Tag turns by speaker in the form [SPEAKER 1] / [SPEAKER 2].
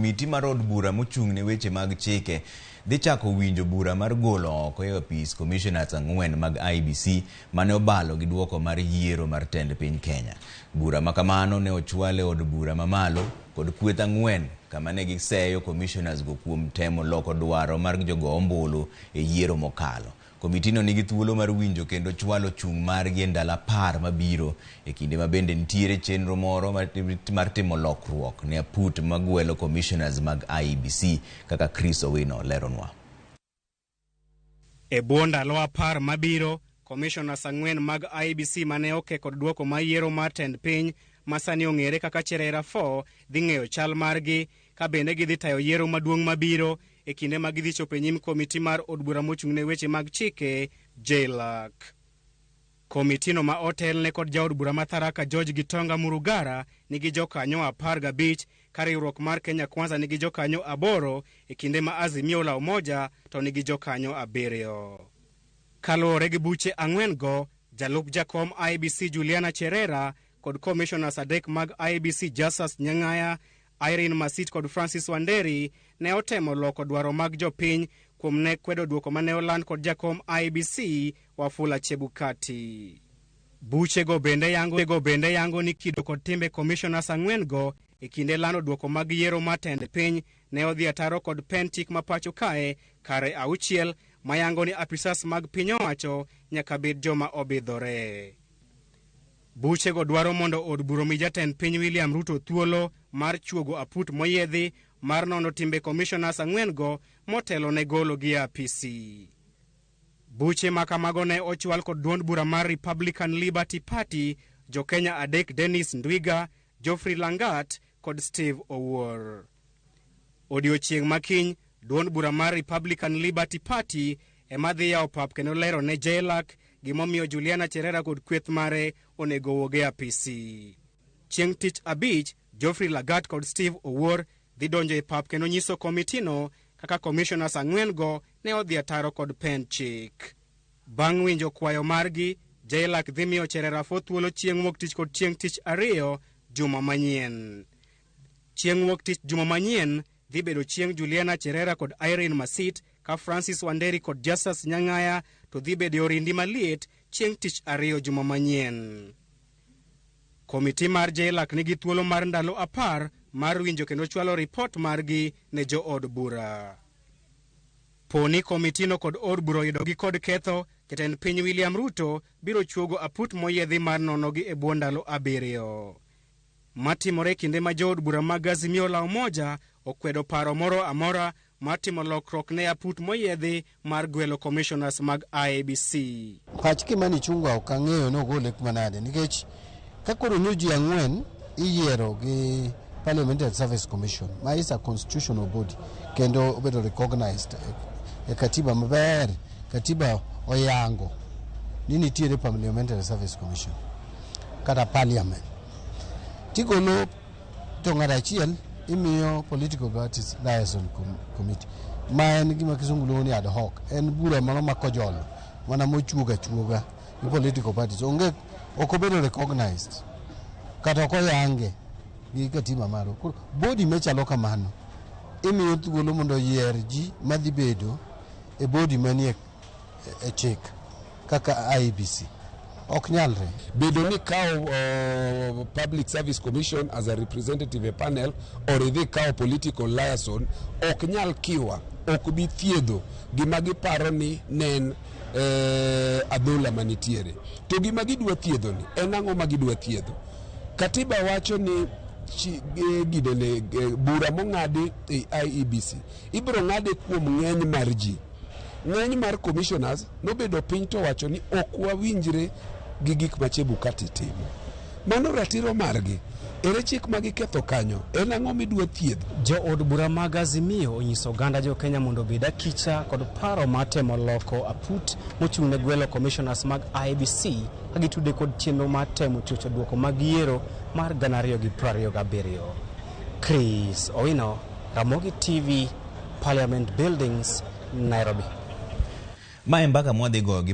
[SPEAKER 1] Komiti mar od bura mochung' ne weche mag chike dhi chako winjo bura mar golo oko e apis commissioners 4 mag IEBC mane obalo gi duoko mar yiero mar tend piny Kenya. Bura ma kamano ne ochwal e od bura mamalo kod kweth 4 kama ne giseyo commissioners go kuom temo loko dwaro mar jogo ombulu e yiero mokalo. Komitino nigi thuolo mar winjo kendo chwalo chung' margi e ndalo 10 mabiro e kinde ma bende nitiere chenro moro mar timo lokruok ne aput magwelo commissioners mag IEBC kaka Chris Owino leronwa.
[SPEAKER 2] E bwo ndalo 10 mabiro, commissioners 4 mag IEBC mane oke kod duoko mar yiero mar tend piny ma sani ong'ere kaka Cherera 4 dhi ng'eyo chal margi ka bende gidhi tayo yiero maduong' mabiro e kinde ma gidhi chopo e nyim komiti mar od bura mochung' ne weche mag chike JLAC. Komitino ma otelne kod jaod bura ma Tharaka George Gitonga Murugara nigi jokanyo 15 ka riwruok mar Kenya Kwanza nigi jokanyo 8 e kinde ma Azimio la Umoja to nigi jokanyo 7. Kaluwore gi buche 4 go, jalup jakom IEBC Juliana Cherera kod commissioners 3 mag IEBC Justus Nyang'aya, Irene Masit kod Francis Wanderi ne otemo loko dwaro mag jopiny kuom ne kwedo duoko mane oland kod jakom IEBC Wafula Chebukati. Buchego bende yango ni kido kod timbe commissioners 4 go e kinde lando duoko mag yiero mar tend piny ne odhi ataro kod pen chik ma pacho kae kare 6 mayango ni apisas mag piny owacho nyaka bed joma obidhore. Buchego dwaro mondo od bura omi jatend piny William Ruto thuolo mar chuogo aput moyiedhi mar nono timbe commissioners 4 go motelo ne golo gi apisi. Buche ma kamago ne ochwal kod duond bura mar Republican Liberty Party, jo-Kenya 3 Dennis Ndwiga, Geoffrey Langat kod Steve Owuor. Odiochieng' makiny, duond bura mar Republican Liberty Party ema dhi yawo pap kendo lero ne JLAC gimomiyo Juliana Cherera kod kweth mare onego owuog e apisi. Chieng' tich abich, Geoffrey Lagat kod Steve Owuor dhi donjo e pap kendo nyiso komitino kaka commissioners 4 go ne odhi ataro kod pen chik. Bang' winjo kwayo margi, JLAC dhi miyo Cherera 4 thuolo chieng' wuok tich kod chieng' tich ariyo juma manyien. Chieng' wuok tich juma manyien dhi bedo chieng' Juliana Cherera kod Irene Masit ka Francis Wanderi kod Justus Nyang'aya to dhi bedo e orindi maliet chieng' tich ariyo juma manyien. Komiti mar JLAC nigi thuolo mar ndalo 10 mar winjo kendo chwalo ripot margi ne jood bura. Poni komitino kod od bura oyudogi kod ketho, jatend piny William Ruto biro chuogo aput moyiedhi mar nonogi e bwo ndalo 7. Matimore kinde ma jood bura mag Azimio la Umoja okwedo paro moro amora mar timo lokruok ne aput moyiedhi mar gwelo commissioners mag IEBC.
[SPEAKER 3] Pach Kimani Ichung'wa ok ang'eyo ni ogole kuma nade nikech ka koro ni ji 4 iyiero gi Parliamentary Service Commission ma is a constitutional body kendo obedo recognized e katiba maber. Katiba oyango ni nitiere Parliamentary Service Commission kata parliament. Tigolo to ng'ato achiel imiyo political parties liaison committee ma en gima kisungu luongo ni ad hoc, en bura moro ma kojolo mana mochuoga achuoga gi political parties, onge ok obedo recognized kata ok oyange gi katiba marwa. Koro body machalo kamano imiyo thuolo mondo oyier ji madhi bedo e body manie e chik kaka IEBC ok nyalre.
[SPEAKER 4] Bedo ni kawo Public Service Commission as a representative panel or idhi kawo political liaison ok nyal kiwa, ok bi thiedho gima giparo ni ne en adhola manitiere. To gima gidwa thiedho ni en ang'o ma gidwa thiedho? Katiba wacho ni ginene bura mong'adi e IEBC ibiro ng'ade kuom ng'eny mar ji. Ng'eny mar commissioners nobedo piny to wacho ni ok wawinjre gi gik ma Chebukati timo. Mano ratiro margi. Ere chik ma giketho kanyo? En ang'o midwa thiedho?
[SPEAKER 5] Jo od bura mag Azimio onyiso oganda jo Kenya mondo obed akicha kod paro mar temo loko aput mochung' ne gwelo commissioners mag IEBC ka gitude kod chenro mar temo chocho duoko mag yiero mar 2027. Chris Owino, Ramogi TV, Parliament Buildings, Nairobi.
[SPEAKER 1] Mae mbaka mwadhi goyo gi